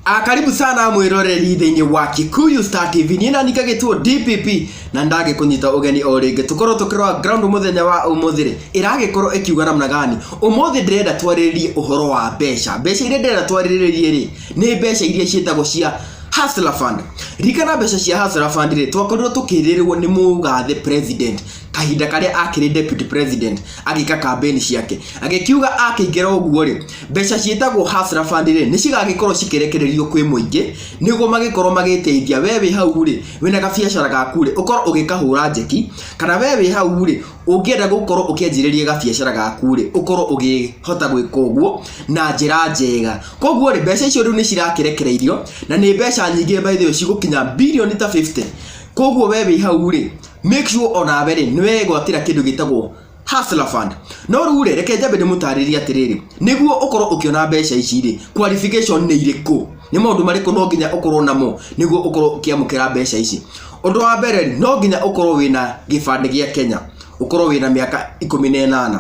Karibu sana mwiroreri thĩinĩ wa Kikuyu Star TV. Niĩ nani ngagĩtwo DPP na ndagĩkũnyita ũgeni o rĩngĩ tũkorwo tũkĩrora ground mũthenya wa ũmũthĩ rĩ ĩragĩkorwo ĩkiuga namna gani. Ũmũthĩ ndĩrenda twarĩrĩrie ũhoro wa mbeca. Mbeca iria ndĩrenda twarĩrĩrie rĩ nĩ mbeca iria ciĩtagwo cia Hustler Fund. Ririkana mbeca cia Hustler Fund rĩ twakorirwo tũkĩrĩrwo nĩ mũgathe president kahinda karĩa akĩrĩ deputy president agĩka campaign ciake agĩkiuga akĩingĩra ũguo rĩ mbeca ciĩtagwo Hustler Fund rĩ nĩ cigagĩkorwo cikĩrekererio kwĩ mũingĩ nĩguo magĩkorwo magĩteithia we wĩ hau rĩ wĩna gabiacara gaku rĩ ũkorwo ũgĩkahũra njeki kana we wĩ hau rĩ ũngĩenda gũkorwo ũkĩanjĩrĩria gabiacara gaku rĩ ũkorwo ũgĩhota gwĩka ũguo na njĩra njega. Koguo rĩ mbeca icio rĩu nĩ cirakĩrekereirio na nĩ mbeca nyingĩ by the way cigũkinya birioni ta 50. Koguo we wĩ hau rĩ make sure onawe rĩ nĩ wegwatĩra kĩndũ gĩtagwo Hustler Fund. No rĩu rĩ reke njambe ndĩmũtarĩrie atĩrĩrĩ, nĩguo ũkorwo ũkĩona mbeca ici rĩ, qualification nĩ irĩkũ? Nĩ maũndũ marĩkũ no nginya ũkorwo namo nĩguo ũkorwo ũkĩamũkĩra mbeca ici? Ũndũ wa mbere rĩ, no nginya ũkorwo wĩna gĩbandĩ gĩa Kenya, ũkorwo wĩna mĩaka 18.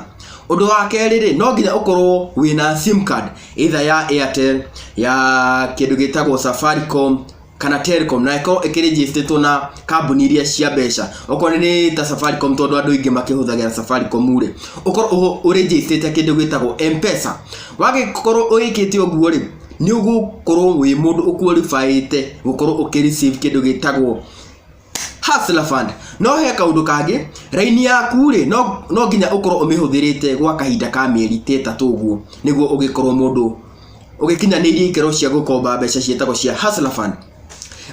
Ũndũ wa kerĩ rĩ, no nginya ũkorwo wĩna sim card either ya Airtel, ya kĩndũ gĩtagwo Safaricom, kana Telcom na ĩkorwo ĩkĩrĩnjĩstĩtwo na kambuni iria cia mbeca okorwo nĩ ta Safaricom tondũ andũ aingĩ makĩhũthagĩra Safaricom rĩ ũkorwo ũrĩnjĩstĩte kĩndũ gĩtagwo M-Pesa wagĩkorwo ũgĩkĩte ũguo rĩ nĩ ũgũkorwo wĩ mũndũ ũqualifyĩte gũkorwo ũkĩ receive kĩndũ gĩtagwo Hustler Fund. No he kaũndũ kangĩ, raini yaku rĩ, no nginya ũkorwo ũmĩhũthĩrĩte gwa kahinda ka mĩeri ta ĩtatũ ũguo, nĩguo ũgĩkorwo mũndũ ũgĩkinyanĩirie ikĩro cia gũkomba mbeca ciĩtagwo cia Hustler Fund.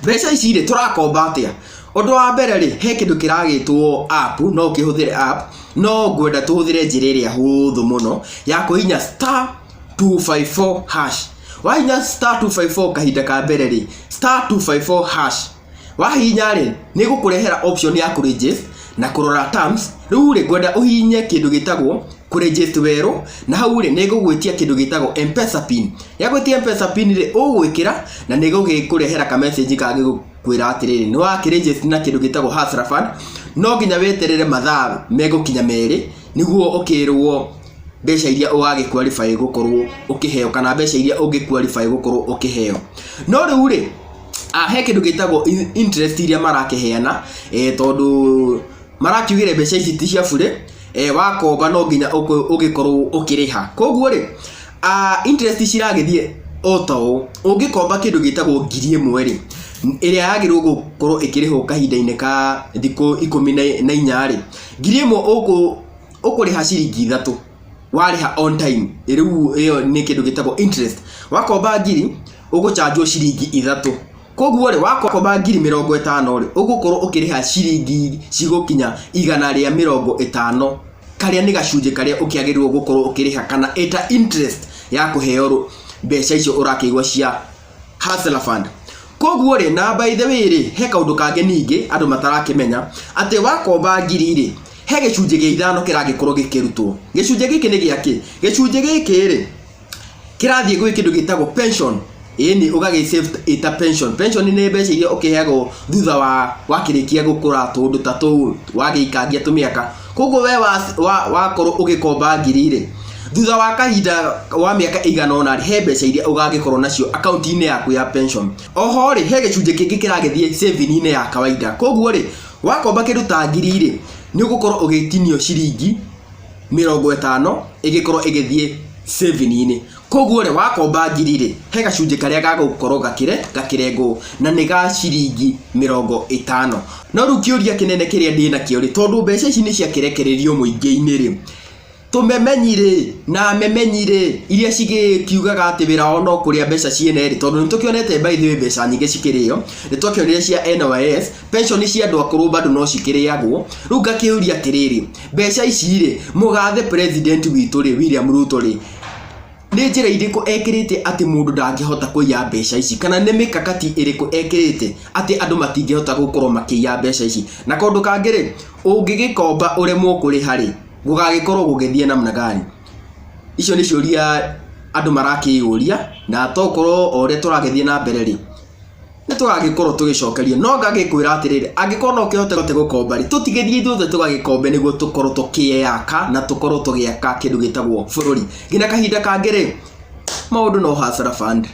Mbeca ici rĩ, tũrakomba atĩa? Ũndũ wa mbere rĩ, he kĩndũ kĩragĩtwo app, no ũkĩhũthĩre app, no ngwenda tũhũthĩre njĩra ĩrĩa hũthũ mũno ya kũhihinya *254#. Wahihinya *254 kahinda ka mbere rĩ, *254#, Wahihinya rĩ, nĩ ĩgũkũrehera option ya kũ register na kũrora terms, rĩu rĩ, ngwenda ũhihinye kĩndũ gĩtagwo kũ register werũ, na hau rĩ, nĩ ĩgũgwĩtia kĩndũ gĩtagwo M-Pesa pin. Yagwĩtia M-Pesa pin rĩ, ũgwĩkĩra na nĩ ĩgũgĩkũrehera ka message kangĩgũkwĩra atĩrĩrĩ, nĩ wakĩ register na kĩndũ gĩtagwo Hustler Fund, no nginya weterere mathaa megũkinya merĩ, nĩguo ũkĩrwo mbeca iria ũgagĩ qualify gũkorwo ũkĩheo kana mbeca iria ũngĩ qualify gũkorwo ũkĩheo. No rĩu rĩ, he kĩndũ gĩtagwo interest iria marakĩheana tondũ marakiugire mbeca ici ti cia burĩ, wakomba no nginya ũgĩkorwo ũkĩrĩha. Koguo rĩ, interest ciragĩthiĩ o ta ũũ, ũngĩkomba kĩndũ gĩtagwo 1000 rĩ, ĩrĩa yagĩrĩirwo gũkorwo ĩkĩrĩhwo kahinda-inĩ ka thikũ 14 rĩ, 1000 ũkũrĩha ciringi 3 warĩha on time, rĩu ĩyo nĩ kĩndũ gĩtagwo interest. Wakomba ngiri, ũgũchanjwo ciringi 3. Koguo rĩ, wakomba 50,000 rĩ, ũgũkorwo ũkĩrĩha ciringi cigũkinya 150, karĩa nĩ gacunjĩ karĩa ũkĩagĩrĩirwo gũkorwo ũkĩrĩha kana ĩta interest ya kũheo mbeca icio ũrakĩigua cia Hustler Fund. Koguo rĩ, na by the way rĩ, he kaũndũ kangĩ ningĩ andũ matarakĩmenya, atĩ wakomba ngiri rĩ, he gĩcunjĩ gĩa ithano kĩragĩkorwo gĩkĩrutwo. Gĩcunjĩ gĩkĩ nĩ gĩa kĩ? Gĩcunjĩ gĩkĩ rĩ, kĩrathiĩ gwĩ kĩndũ gĩtagwo pension, ĩni ũgagĩ save ĩta pension. Pension nĩ mbeca iria ũkĩheagwo thutha wa wakĩrĩkia gũkũra tũũndũ ta tũu, wagĩikangia tũmĩaka. Koguo we wakorwo ũgĩkomba ngiri rĩ, thutha wa kahinda wa mĩaka ĩigana ũna rĩ, he mbeca iria ũgagĩkorwo nacio akaunti-inĩ yaku ya pension. Oho rĩ, he gĩcunjĩ kĩngĩ kĩragĩthiĩ saving-inĩ ya kawaida. Koguo rĩ, wakomba kĩndũ ta ngiri rĩ, nĩ ũgũkorwo ũgĩtinio ciringi 50 ĩgĩkorwo ĩgĩthiĩ saving-inĩ. Koguo rĩ, wakomba ngiri rĩ, he gacunjĩ karĩa gagũkorwo gakĩrengwo na nĩ ga ciringi 50. No rĩu kĩũria kĩnene kĩrĩa ndĩnakĩo rĩ, tondũ mbeca ici nĩ ciakĩrekererio mũingĩ-inĩ rĩ, tũmemenyi rĩ na memenyi rĩ, iria cigĩkiugaga atĩ wĩra wao no kũrĩa mbeca ciene rĩ, tondũ nĩ tũkĩonete by the way mbeca nyingĩ cikĩrĩo, nĩ twakĩonire cia NYS, pension cia andũ akũrũ bado no cikĩrĩagwo. Rĩu ngakĩũria atĩrĩrĩ, mbeca ici rĩ, mũgathe president witũ rĩ, William Ruto rĩ, nĩ njĩra irĩkũ ekĩrĩte atĩ mũndũ ndangĩhota kũiya mbeca ici, kana nĩ mĩkakati ĩrĩkũ ekĩrĩte atĩ andũ matingĩhota gũkorwo makĩiya mbeca ici. Na kaũndũ kangĩ rĩ, ũngĩgĩkomba ũremwo kũrĩha rĩ, gũgagĩkorwo gũgĩthiĩ namna gani? Icio nĩ ciũria andũ marakĩyũria, na tokorwo o ũrĩa tũragĩthiĩ na mbere rĩ, nĩ tũgagĩkorwo tũgĩcokerio. No ngagĩkwĩra atĩrĩrĩ, angĩkorwo no ũkĩhote gũkomba rĩ, tũtigĩthiĩ ithuothe tũgagĩkombe nĩguo tũkorwo tũkĩyaka na tũkorwo tũgĩaka kĩndũ gĩtagwo bũrũri. Nginya kahinda kangĩ rĩ, maũndũ no Hustler Fund.